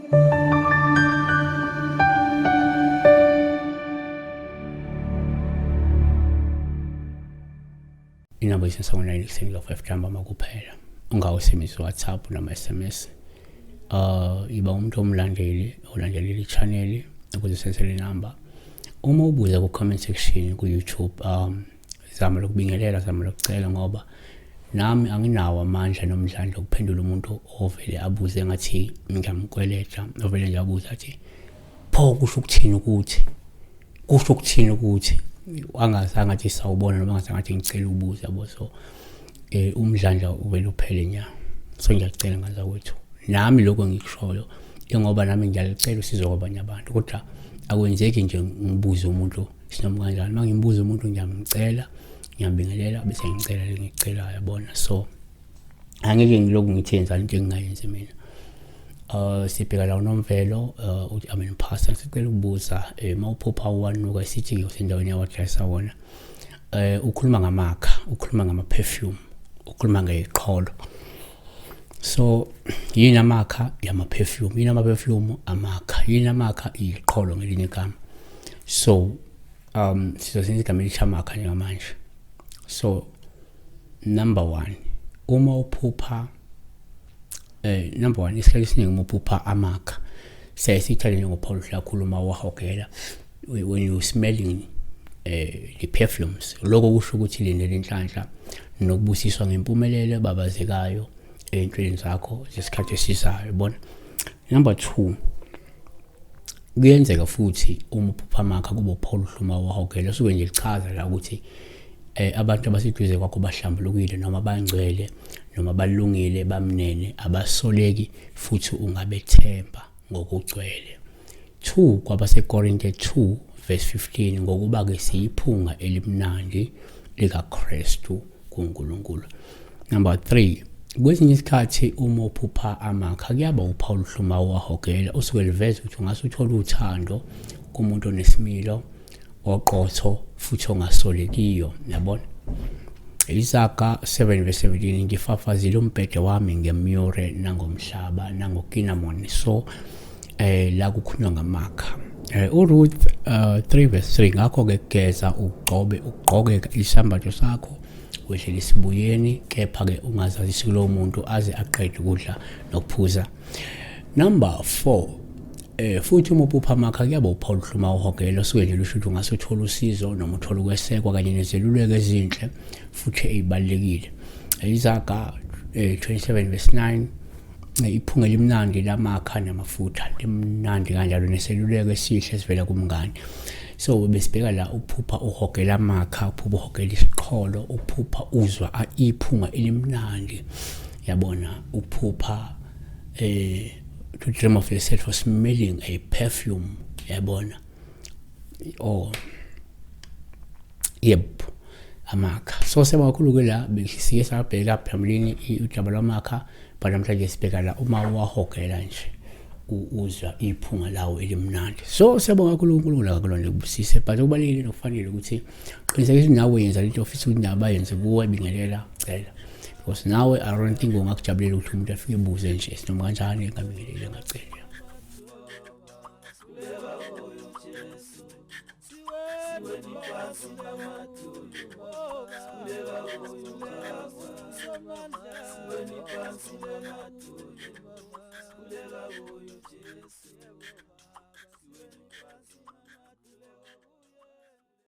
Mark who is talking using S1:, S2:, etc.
S1: Inamba isensango-9 ekuseni ka-5 ntambama kuphela. Ungawusebenzisi WhatsApp noma SMS. Iba umuntu omlandeli olandelela i-channel ukuze usenzele inamba. Uma ubuza ku-comment section ku-YouTube, zama lokubingelela, zama lokucela, ngoba nami anginawo amandla nomdlandla okuphendula umuntu ovele abuze ngathi ngiyamkweleta, ovele nje abuze athi pho kusho ukuthini ukuthi, kusho ukuthini ukuthi, angazange athi sawubona noma angazange athi ngicela ukubuza, yabo. So umdlandla uvele uphele nya. So ngiyacela ngazakwethu, nami lokho engikushoyo ingoba nami ngiyalicela usizo kwabanye abantu, kodwa akwenzeki nje ngibuze umuntu sinoma kanjani. Uma ngimbuza umuntu ngiyamcela, ngiyambingelela, bese ngicela lengicelayo, yabona. So angeke ngilokhu ngithi yenzani into engingayenzi mina. Sibheka la uNomvelo, uthi amen pastor, sicela ukubuza, uma uphupha uwanuka, sithi ke usendaweni yawadressa wona, ukhuluma ngamakha, ukhuluma ngama perfume, ukhuluma ngeqholo. So yini amakha? Yama perfume. Yini ama perfume? Amakha. Yini amakha? Iqholo ngelinye igama. So sizosenza igama elithi amakha njengamanje. So number 1, uma uphupha number 1, isikhathi esiningi uma uphupha amakha, siyaye sithale njengophawu kakhulu uma wahogela, when you smelling the perfumes, lokho kusho ukuthi lindela inhlanhla nokubusiswa ngempumelelo babazekayo ey'ntweni zakho zesikhathi esizayo, yabona. Number 2, kuyenzeka futhi uma uphupha amakha kube uphawu oluhluma wahogela, suke nje lichaza la ukuthi abantu abaseduze kwakho bahlambulukile noma bangcwele noma balungile, bamnene, abasoleki, futhi ungabethemba ngokugcwele. 2 kwabaseKorinte 2 verse 15, ngokuba ke siyiphunga elimnandi likaKristu kuNkulunkulu. Number 3, kwesinye isikhathi uma uphupha amakha kuyaba uphawu oluhluma wahogela, usuke liveza ukuthi ungase uthole uthando kumuntu onesimilo, oqotho futhi ongasolekiyo, yabona. Isaga 7 verse 17, ngifafazile umbhede wami ngemure nangomhlaba nangokinamoni. So la kukhulunywa ngamakha. uRuth 3 verse 3, ngakho ke geza ugcobe ugqoke isambatho sakho wehlele esibuyeni, kepha ke ungazazisi kulowo muntu aze aqede ukudla nokuphuza. Number 4, futhi uma uphupha amakha kuyaba uphawu oluhluma uhogelo, suke nje lusho ukuthi ungase uthole usizo noma uthole ukwesekwa kanye nezeluleko ezinhle futhi ezibalulekile. Izaga 27 verse 9, iphunga elimnandi lamakha namafutha limnandi kanjalo neseluleko esihle esivela kumngane. So besibheka la uphupha uhogela amakha, uphupha uhogela isiqholo, uphupha uzwa iphunga elimnandi, yabona, uphupha to dream of yourself smelling a perfume, yabona, oh yep, amakha. So siyabonga kakhulu ke la besike sabheka phambilini udaba lwamakha, but namhlanje sibheka la uma wahogela nje uzwa iphunga lawo elimnandi. So siyabonga kakhulu, uNkulunkulu akakulonde kubusise, but okubalulekile nokufanele ukuthi qinisekisa nawe yenza lento ofisa ukuthi nabo bayenze kuwe, bingelela, cela, because nawe I don't think ungakujabulela ukuthi umuntu afike ebuze nje noma kanjani engabingeleli engaceli.
S2: Sikhuleka kuyo Jesu.